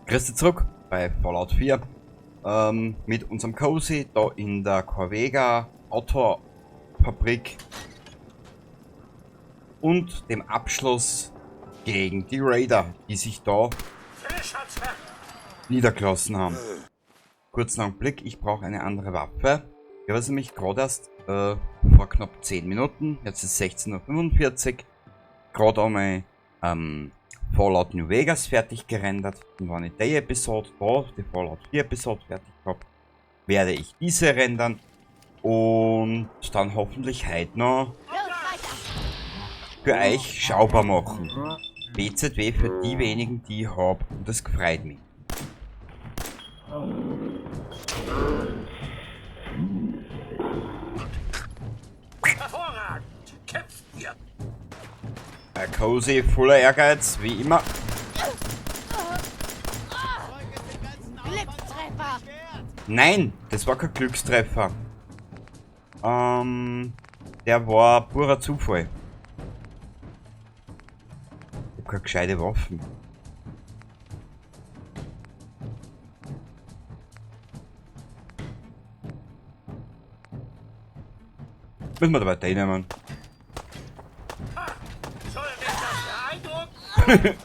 Grüß dich zurück bei Fallout 4 mit unserem Cozy da in der Corvega Autofabrik und dem Abschluss gegen die Raider, die sich da niedergelassen haben. Kurzen Augenblick, ich brauche eine andere Waffe. Ich habe es nämlich gerade erst vor knapp 10 Minuten, jetzt ist 16:45 Uhr, gerade einmal Fallout New Vegas fertig gerendert. Und wenn ich die Episode da, die Fallout 4 Episode fertig hab, werde ich diese rendern und dann hoffentlich heute noch für euch schaubar machen. BZW für die wenigen, die ich hab, und das freut mich. Hervorragend! Kämpft ihr! Der Cozy voller Ehrgeiz, wie immer. Glückstreffer! Nein, das war kein Glückstreffer. Der war purer Zufall. Ich hab keine gescheite Waffen. Müssen wir dabei teilnehmen.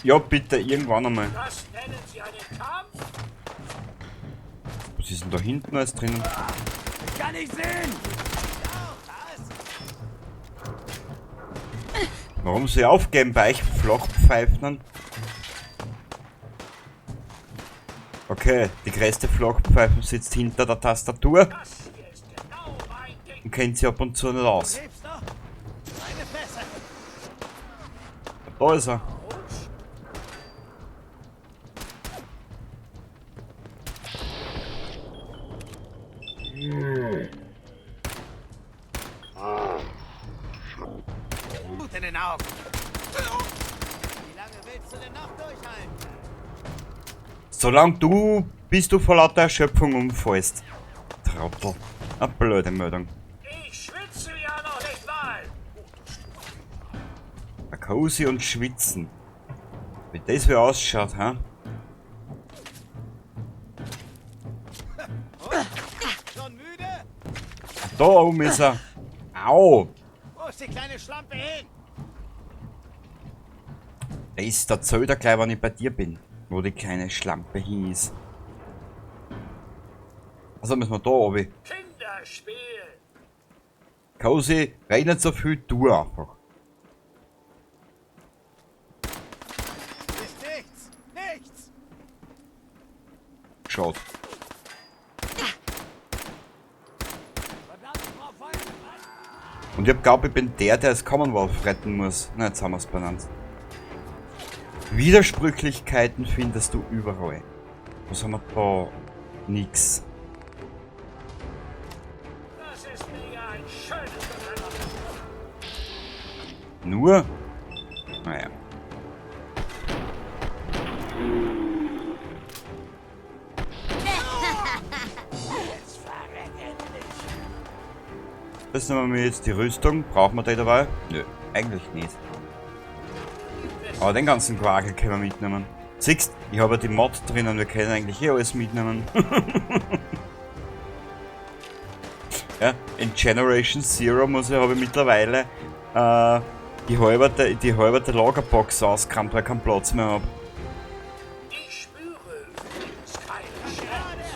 Ja, bitte, irgendwann einmal. Das nennen Sie einen Kampf? Was ist denn da hinten alles drinnen? Ich kann nicht sehen! Warum sie aufgeben bei euch Flachpfeifen? Okay, die größte Flachpfeife sitzt hinter der Tastatur. Das hier ist genau mein Ding. Und kennt sie ab und zu nicht aus. Lebst noch? Meine Fresse. Da ist er. Blut in den Augen. Wie lange willst du denn noch durchhalten? Solange du, bis du vor lauter Erschöpfung umfällst. Trottel. Eine blöde Meldung. Ich schwitze ja noch nicht mal. Ein Cozy und Schwitzen. Wie das wie ausschaut, hä? Schon müde? Da oben ist er. Au! Wo ist die kleine Schlampe hin? Da ist der Zöder gleich, wenn ich bei dir bin. Wo die kleine Schlampe hin ist. Also müssen wir da runter. Kinderspiel! Cozy, red nicht so viel, du einfach. Ist nichts! Nichts! Schade. Und ich hab glaub, ich bin der, der das Commonwealth retten muss. Na, jetzt haben wir's benannt. Widersprüchlichkeiten findest du überall. Was haben wir da? Nix. Das ist mir ja ein schönes Gefühl. Nur? Naja. Das nehmen wir jetzt die Rüstung. Brauchen wir die dabei? Nö, eigentlich nicht. Aber den ganzen Quarkel können wir mitnehmen. Siehst, ich habe ja die Mod drinnen, wir können eigentlich eh alles mitnehmen. Ja, in Generation Zero habe ich mittlerweile die halbe Lagerbox ausgerammt, weil ich keinen Platz mehr hab. Ich spüre übrigens keinen Schmerz.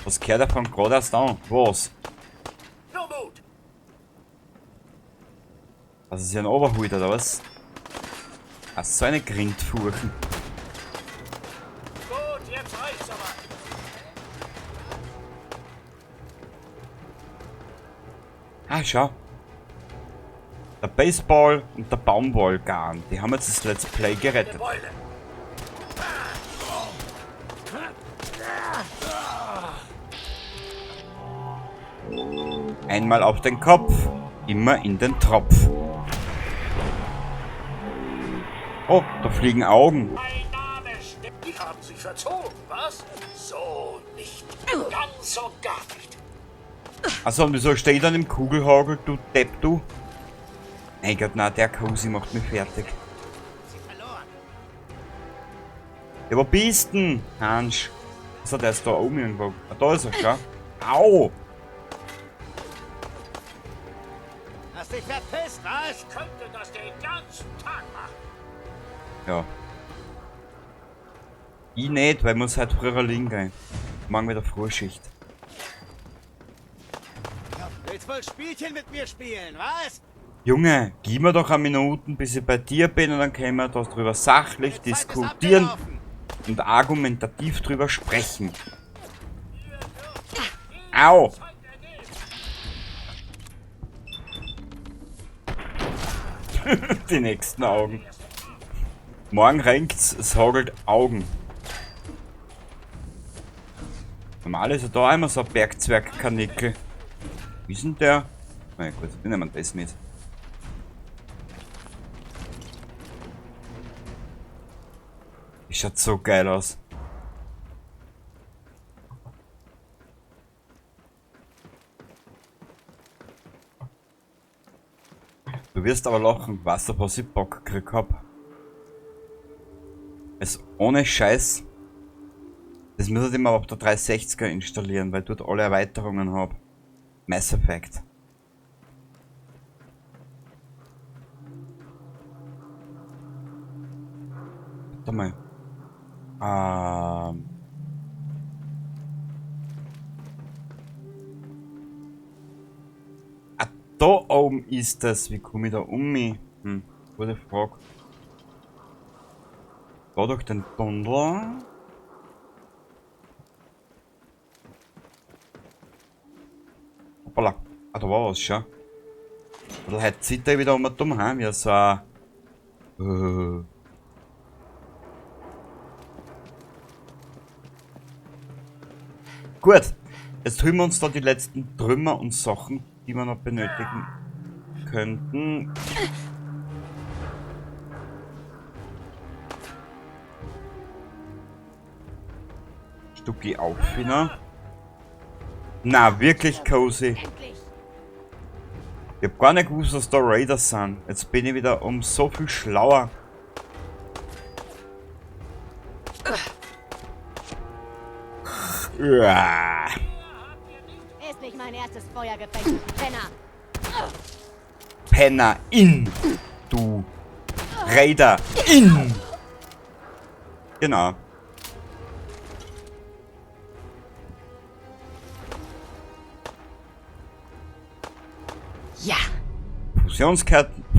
Was gehört davon gerade erst an? Was? Nur Mut. Das ist ja ein Oberhut, oder was? Ach, so eine Grindfurchen. Gut, jetzt reicht's aber. Ah, schau. Der Baseball und der Baumwollgarn, die haben jetzt das Let's Play gerettet. Einmal auf den Kopf, immer in den Tropf. Oh, da fliegen Augen. Mein Name stimmt. Die haben sich verzogen, was? So nicht. Ganz und gar nicht. Achso, und wieso steht dann im Kugelhagel, du Depp, du? Mein Gott, na, der Cozy macht mich fertig. Ja, wo bist denn, Hansch? So, der ist da oben irgendwo. Ah, da ist er schon. Au! Hast dich verpisst, was? Ich könnte das den ganzen Tag machen. Ja. Ich nicht, weil ich muss halt früher liegen gehen. Morgen wieder Frühschicht. Willst wohl Spielchen mit mir spielen, was? Junge, gib mir doch eine Minuten, bis ich bei dir bin und dann können wir darüber sachlich Deine Zeit ist diskutieren abgelaufen. und argumentativ drüber sprechen. Au! Die nächsten Augen. Morgen regnt's, es hagelt Augen. Normal ist ja da immer so ein Bergzwergkarnickel. Wie ist denn der? Na ja, gut, wir nehmen das mit. Die schaut so geil aus. Du wirst aber lachen, weißt du, was ich Bock gekriegt hab? Es ohne Scheiß. Das müsste ich mir auf der 360er installieren, weil ich dort alle Erweiterungen hab. Mass Effect. Warte mal. Ah, da oben ist das. Wie komme ich da um mich? Gute Frage. Da durch den Tunnel. Hoppala. Ah, da war was schon. Oder heute zieht er wieder um und um, he? Wie so ein. Gut. Jetzt holen wir uns da die letzten Trümmer und Sachen, die wir noch benötigen könnten. Stucki auf, ne? Na, wirklich cozy. Ich hab gar nicht gewusst, dass da Raiders sind. Jetzt bin ich wieder um so viel schlauer. Uah. Ist nicht mein erstes Feuergefecht, Penner. Penner in, du Raider in. Genau. Ja.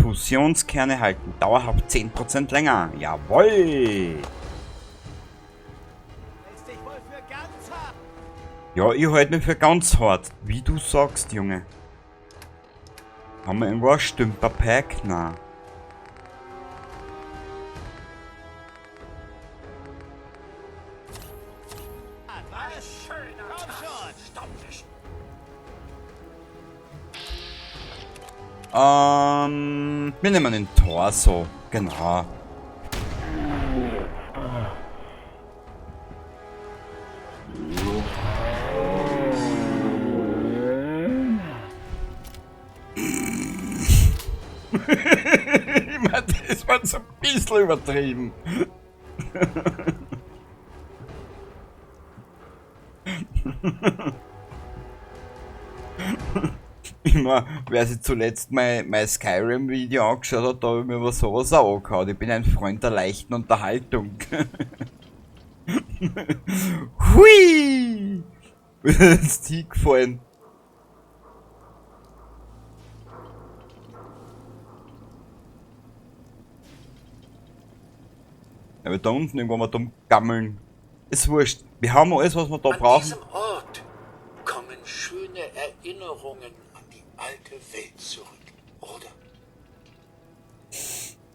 Fusionskerne halten dauerhaft 10% länger. Jawoll. Hältst dich wohl für ganz hart. Ja, ich halte mich für ganz hart. Wie du sagst, Junge. Haben wir irgendwo ein Stümperpack? Nein. Was? Schöner Komm Tag schon. zum Stammtisch. Wir nehmen den Torso. Genau. Ich meine, das war so ein bisschen übertrieben. Immer, wer sich zuletzt mein Skyrim-Video angeschaut hat, da hab ich mir aber sowas auch angehauen. Ich bin ein Freund der leichten Unterhaltung. Hui! Mir ist hingefallen. Aber da unten irgendwo mal dumm gammeln. Ist wurscht. Wir haben alles, was wir da An brauchen. diesem Ort kommen schöne Erinnerungen an die alte Welt zurück, oder?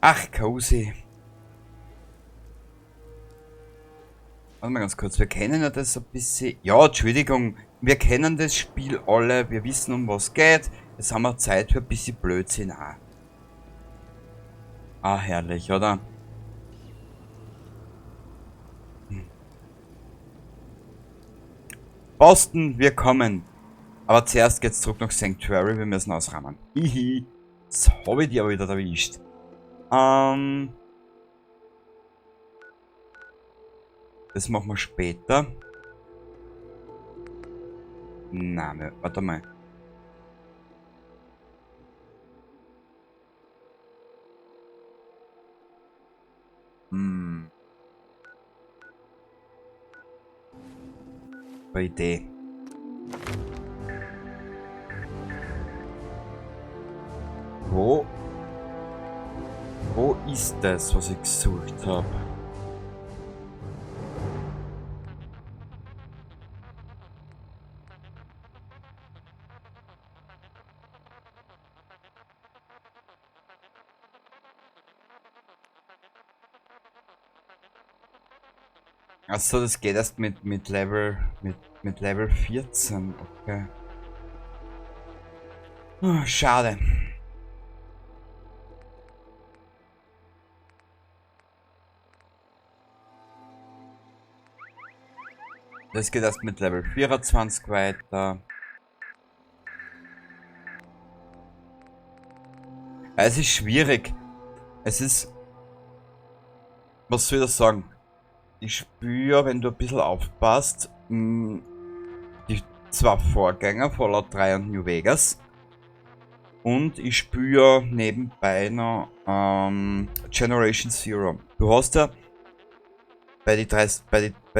Ach, Cozy. Warte mal ganz kurz, wir kennen ja das ein bisschen. Ja, Entschuldigung, wir kennen das Spiel alle, wir wissen, um was geht. Jetzt haben wir Zeit für ein bisschen Blödsinn auch. Ah, herrlich, oder? Boston, wir kommen. Aber zuerst geht's zurück nach Sanctuary, wir müssen ausrammen. Hihi. Jetzt hab ich die aber wieder erwischt. Das machen wir später. Na, warte mal. Hm. Idee. Wo ist das, was ich gesucht habe? Achso, das geht erst mit Level mit Level 14, okay. Oh, schade. Das geht erst mit Level 24 weiter. Es ist schwierig. Es ist... Was soll ich das sagen? Ich spüre, wenn du ein bisschen aufpasst, die zwei Vorgänger, Fallout 3 und New Vegas. Und ich spüre nebenbei noch Generation Zero. Du hast ja bei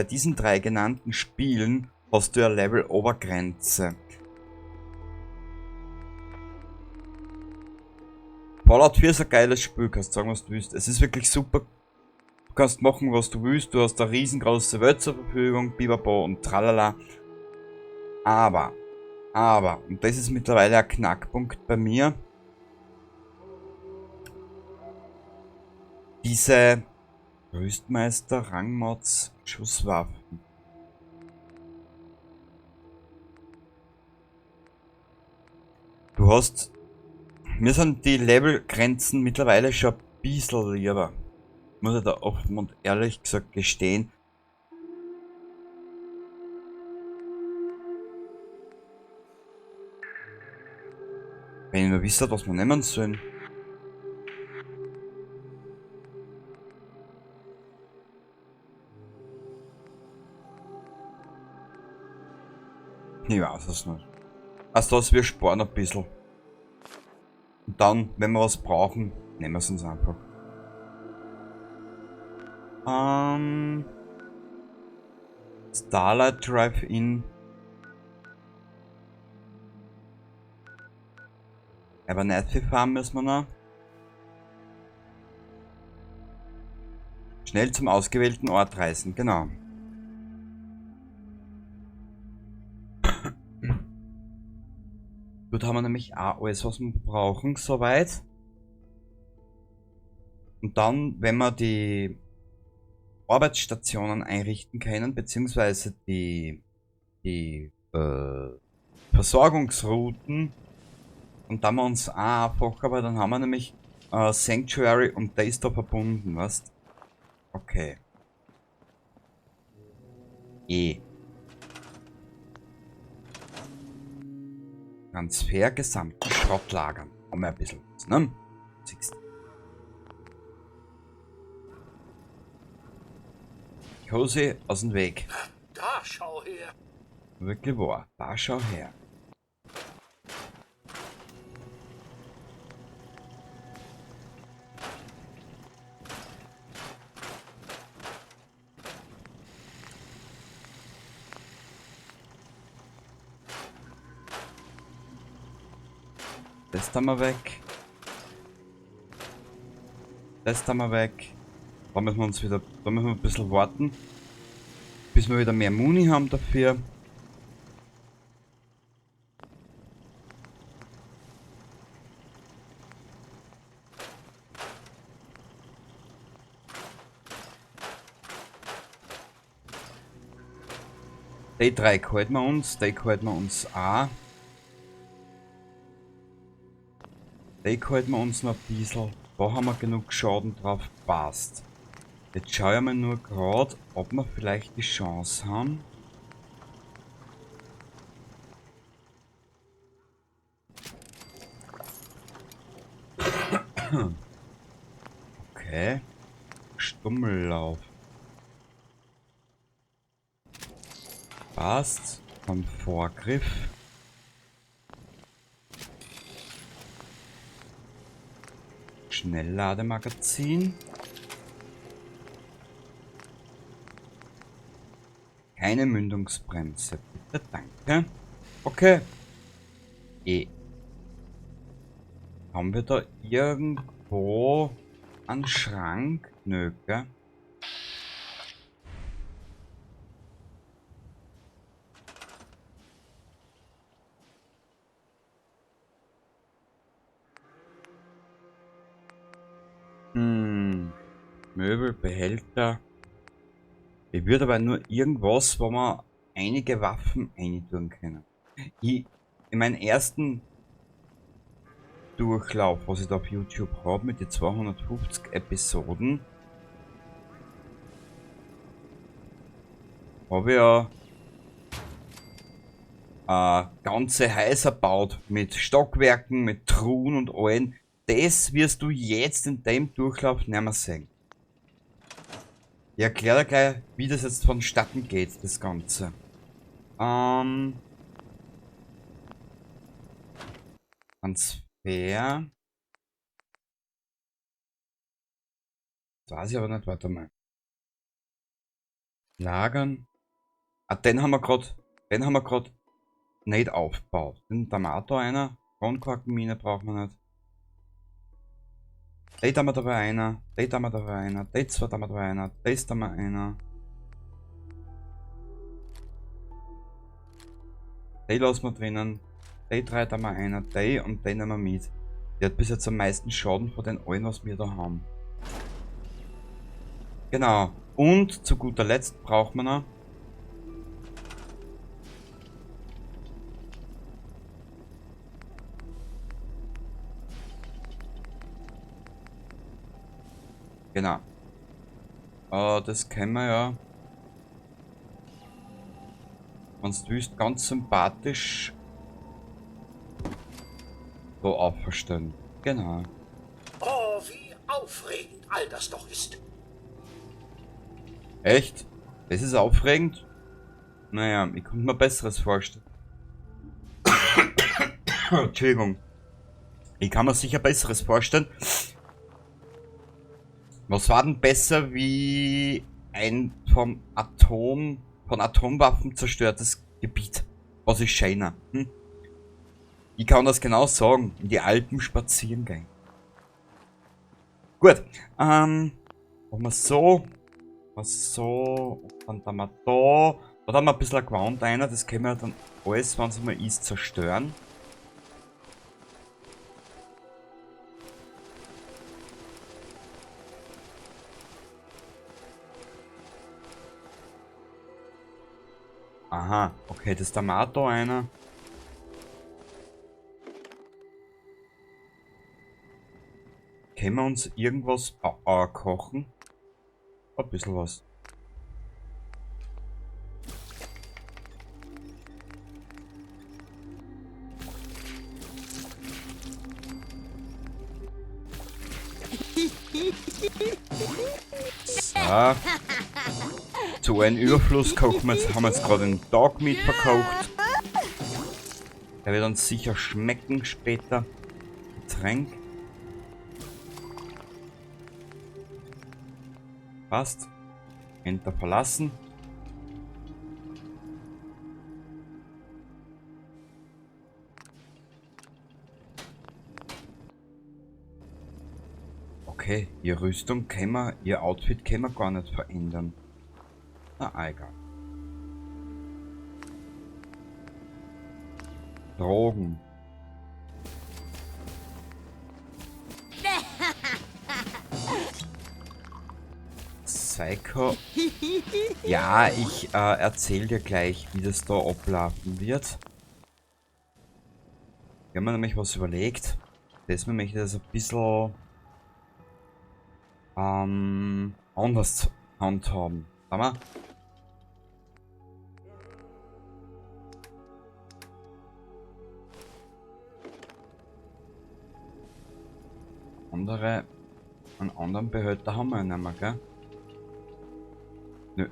diesen drei genannten Spielen hast du ja Level-Obergrenze. Fallout 4 ist ein geiles Spiel, kannst sagen, was du willst. Es ist wirklich super. Du kannst machen, was du willst. Du hast eine riesengroße Welt zur Verfügung, bibabo und tralala. Aber, und das ist mittlerweile ein Knackpunkt bei mir, diese Rüstmeister, Rangmods, Schusswaffen. Du hast... Mir sind die Levelgrenzen mittlerweile schon ein bisschen lieber. Muss ich da offen und ehrlich gesagt gestehen. Wenn ich nur wüsste, was wir nehmen sollen. Ich weiß es nicht. Also das, wir sparen ein bisschen. Und dann, wenn wir was brauchen, nehmen wir es uns einfach. Starlight Drive-In. Abernathy Farm müssen wir noch. Schnell zum ausgewählten Ort reisen, genau. Dort haben wir nämlich auch alles, was wir brauchen, soweit. Und dann, wenn wir die Arbeitsstationen einrichten können, beziehungsweise die Versorgungsrouten, und dann haben wir uns auch einfach, aber dann haben wir nämlich Sanctuary und Daystar verbunden, weißt? Okay. E. Transfer gesamten Schrottlagern. Haben wir ein bisschen was, ne? Siehst. Hose aus dem Weg. Da schau her. Wirklich wahr. Da schau her. Das haben wir weg. Das haben wir weg. Da müssen wir uns wieder, da müssen wir ein bisschen warten, bis wir wieder mehr Muni haben dafür. Die drei halten wir uns, die halten wir uns auch. Die halten wir uns noch ein bisschen. Da haben wir genug Schaden drauf, passt. Jetzt schaue ich mal nur gerade, ob wir vielleicht die Chance haben. Okay. Stummellauf. Passt. Komfortgriff. Schnelllademagazin. Keine Mündungsbremse, bitte, danke. Okay. Haben wir da irgendwo einen Schrank? Nö, gell? Möbel, Behälter. Ich würde aber nur irgendwas, wo wir einige Waffen reintun können. In meinem ersten Durchlauf, was ich da auf YouTube hab, mit den 250 Episoden, habe ich ja ganze Häuser gebaut mit Stockwerken, mit Truhen und allem. Das wirst du jetzt in dem Durchlauf nicht mehr sehen. Ich erkläre dir gleich, wie das jetzt vonstatten geht, das Ganze. Transfer. Das weiß ich aber nicht, warte mal. Lagern. Ah, den haben wir grad, den haben wir grad nicht aufgebaut. Den Tomato einer. Kronkorkenmine brauchen wir nicht. Den haben wir dabei einer, den haben wir dabei einer, den zwei haben wir dabei einer, das haben wir einer. Den lassen wir drinnen, den drei haben wir einer, den und den nehmen wir mit. Der hat bis jetzt am meisten Schaden von den allen, was wir da haben. Genau. Und zu guter Letzt brauchen wir noch Genau. Das kennen wir ja. Wenn du willst, ganz sympathisch so aufstellen. Genau. Oh, wie aufregend all das doch ist. Echt? Das ist aufregend? Naja, ich konnte mir Besseres vorstellen. Entschuldigung. Ich kann mir sicher Besseres vorstellen. Was war denn besser wie ein von Atomwaffen zerstörtes Gebiet? Was ist schöner? Ich kann das genau sagen. In die Alpen spazieren gehen. Gut. Machen wir so. Was so. Und dann haben wir da. Da haben wir ein bisschen Gewand rein. Das können wir dann alles, wenn es mal ist, zerstören. Aha, okay, das ist der Mato einer. Können wir uns irgendwas kochen? Ein bisschen was. So. Zu einem Überfluss kochen wir jetzt, haben wir jetzt gerade einen Dog Meat verkocht. Der wird uns sicher schmecken später. Getränk. Passt. Enter verlassen. Okay, ihr Rüstung können wir, ihr Outfit können wir gar nicht verändern. Na, egal. Drogen. Psycho. Ja, ich erzähl dir gleich, wie das da ablaufen wird. Ich hab mir nämlich was überlegt. Deswegen möchte ich das ein bisschen anders handhaben. Sag mal. Einen anderen Behälter haben wir ja nicht mehr, gell? Nö.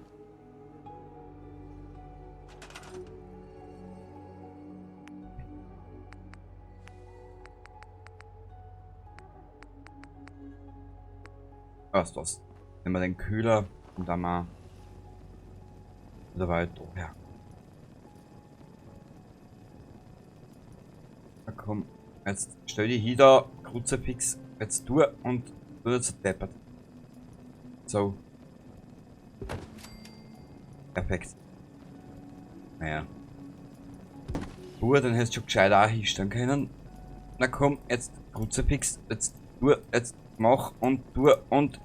Was das? Nehmen wir den Kühler und dann mal. Oder weiter. Ja. Na komm, jetzt stell dich hier da, Kruzifix, jetzt du und du jetzt deppert. So. Perfekt. Naja. Gut, dann hättest du schon gescheit auch hinstellen können. Na komm, jetzt Kruzifix, jetzt du, jetzt mach und du und.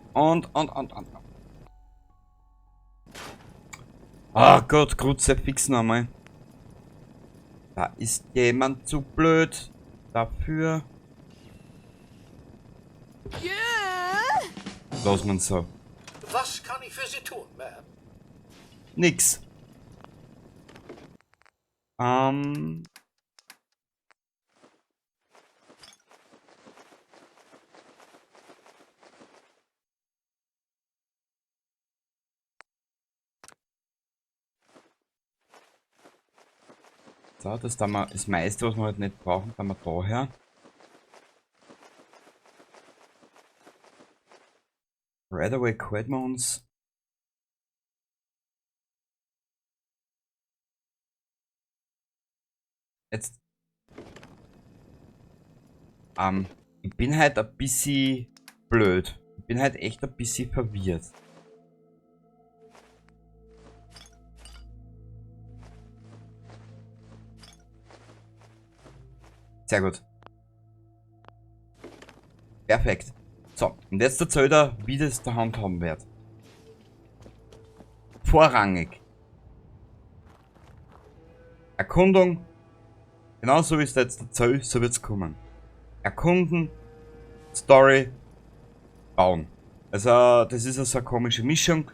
Ah Gott, Kruzifix nochmal. Da ist jemand zu blöd dafür. Lass man so. Was kann ich für Sie tun, Ma'am? Nix. So, das da wir das meiste, was wir halt nicht brauchen, da wir daher. Right away halten wir uns. Jetzt. Ich bin halt ein bisschen blöd. Ich bin halt echt ein bisschen verwirrt. Sehr gut. Perfekt. So, und jetzt erzählt er, wie das der Hand haben wird. Vorrangig. Erkundung. Genauso wie es jetzt erzählt, so wird's kommen. Erkunden, Story, bauen. Also, das ist also eine komische Mischung.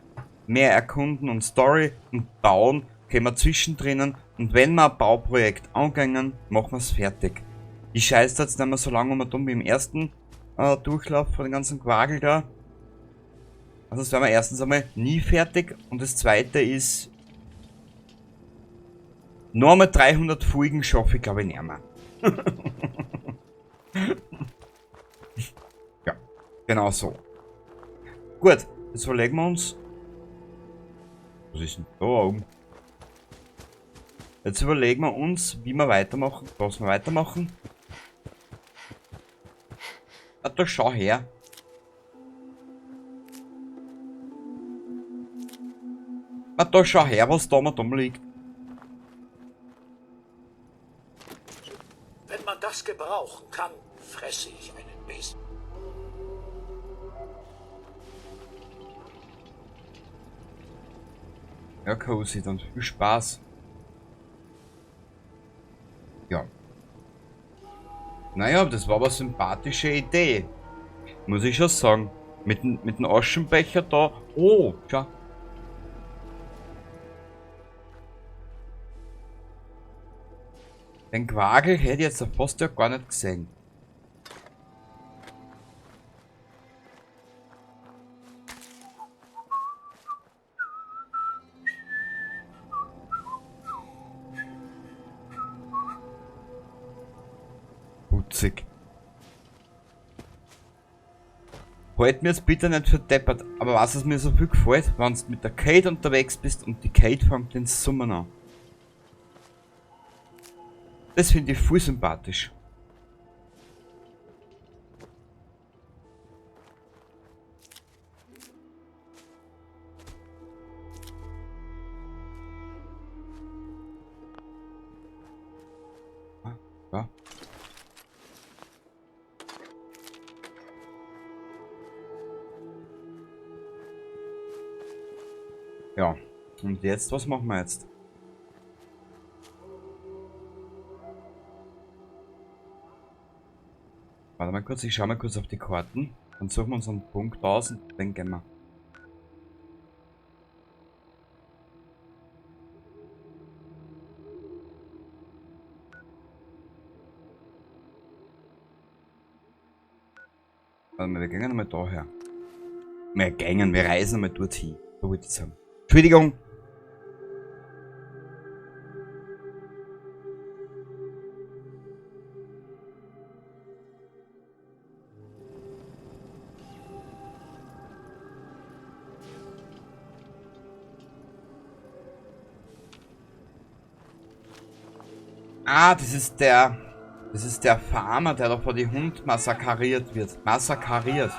Mehr erkunden und Story und bauen können wir zwischendrin. Und wenn wir ein Bauprojekt angehen, machen wir's fertig. Ich scheiße jetzt nicht mehr so lange um dumm wie im ersten Durchlauf von den ganzen Quagel da. Also das wären wir erstens einmal nie fertig und das zweite ist, nur einmal 300 Folgen schaffe ich glaube ich nicht mehr. Ja, genau so. Gut, jetzt überlegen wir uns. Was ist denn da oben? Jetzt überlegen wir uns, wie wir weitermachen, was wir weitermachen. Na, da schau her. Na, da schau her, was da mal dumm liegt. Wenn man das gebrauchen kann, fresse ich einen Besen. Ja, Cozy, dann viel Spaß. Ja. Naja, das war aber eine sympathische Idee. Muss ich schon sagen. Mit dem Aschenbecher da. Oh, schau. Den Quagel hätte ich jetzt fast ja gar nicht gesehen. Putzig. Halt mir jetzt bitte nicht für deppert, aber was es mir so viel gefällt, wenn du mit der Kate unterwegs bist und die Kate fängt den Summen an. Das finde ich voll sympathisch. Ah, ja. Ja, und jetzt, was machen wir jetzt? Warte mal kurz, ich schau mal kurz auf die Karten. Dann suchen wir uns einen Punkt aus und dann gehen wir. Warte mal, wir gehen einmal daher. Wir gehen, wir reisen einmal dorthin. So wollte ich sagen. Entschuldigung! Ah, das ist der Farmer, der da vor die Hund massakriert wird. Massakriert.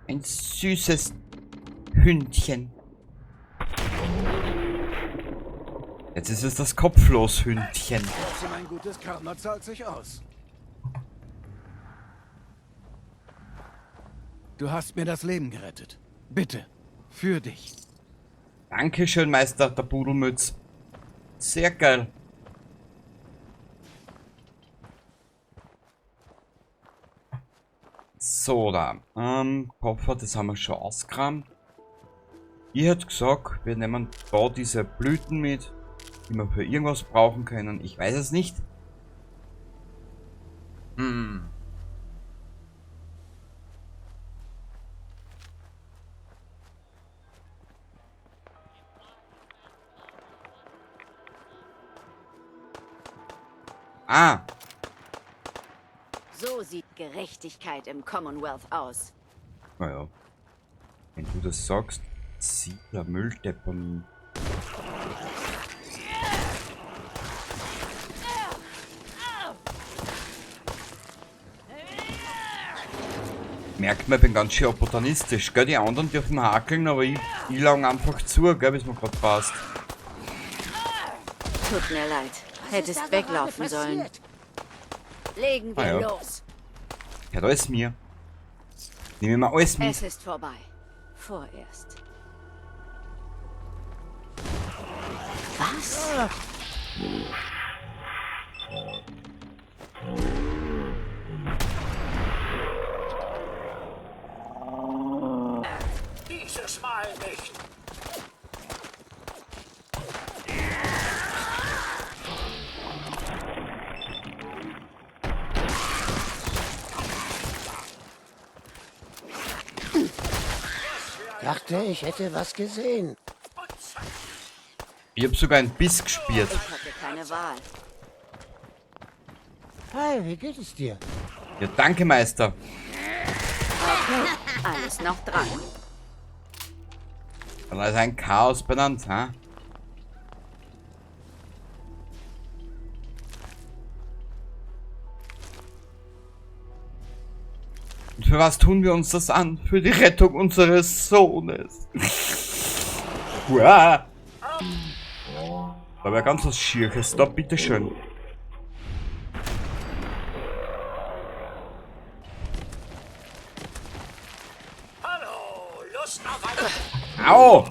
Ein süßes Hündchen. Jetzt ist es das Kopflos-Hündchen. Ein gutes Karma zahlt sich aus. Du hast mir das Leben gerettet. Bitte, für dich. Dankeschön, Meister der Pudelmütz. Sehr geil. So, da. Koffer, das haben wir schon ausgekramt. Ich hätte gesagt, wir nehmen da diese Blüten mit, die wir für irgendwas brauchen können. Ich weiß es nicht. Hm. Ah. So sieht Gerechtigkeit im Commonwealth aus. Naja. Wenn du das sagst, Siedler Mülldeponie. Merkt man, ich bin ganz schön opportunistisch, gell? Die anderen dürfen hakeln, aber ich lang einfach zu, gell, bis mir grad passt. Tut mir leid. Hättest weglaufen sollen. Legen wir ja. los. Ja, da ist mir. Nehmen wir mal alles mit. Es ist vorbei. Vorerst. Was? Dieses Mal nicht. Dachte, ich hätte was gesehen. Ich hab sogar einen Biss gespürt. Ich hatte keine Wahl. Hi, wie geht es dir? Ja, danke, Meister. Okay, alles noch dran. Dann ist ein Chaos benannt, ha? Und für was tun wir uns das an? Für die Rettung unseres Sohnes. Uah. Da wäre ganz was Schierches. Da, bitteschön. Hallo, Lust auf eine... Au!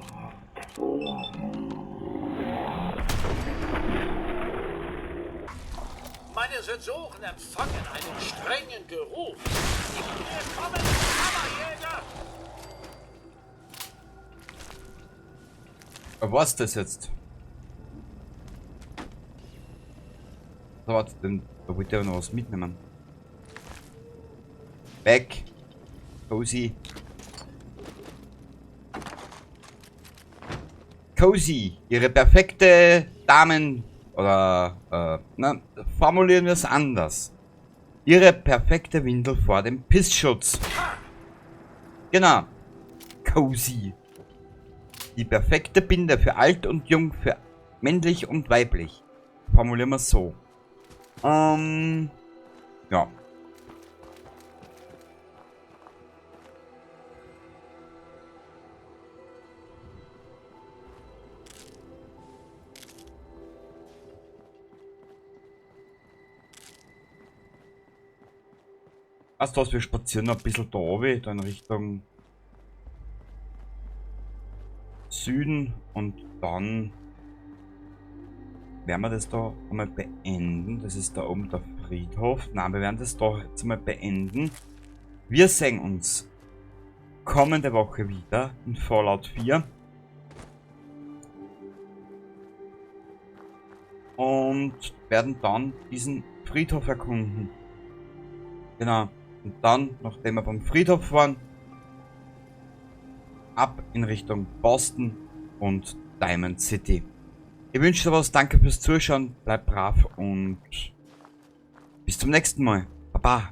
Meine Sensoren empfangen einen strengen Geruch. Hier kommen Hammerjäger! Was ist das jetzt? So, warte, denn, da wollte ich aber noch was mitnehmen. Weg! Cozy! Cozy! Ihre perfekte Damen... Oder, na, formulieren wir es anders. Ihre perfekte Windel vor dem Pissschutz. Genau. Cozy. Die perfekte Binde für alt und jung, für männlich und weiblich. Formulieren wir es so. Ja. Weißt du was, wir spazieren noch ein bisschen da runter, da in Richtung Süden und dann werden wir das da einmal beenden. Das ist da oben der Friedhof. Nein, wir werden das da jetzt mal beenden. Wir sehen uns kommende Woche wieder in Fallout 4. Und werden dann diesen Friedhof erkunden. Genau. Und dann, nachdem wir beim Friedhof waren, ab in Richtung Boston und Diamond City. Ich wünsche dir was, danke fürs Zuschauen, bleib brav und bis zum nächsten Mal. Baba.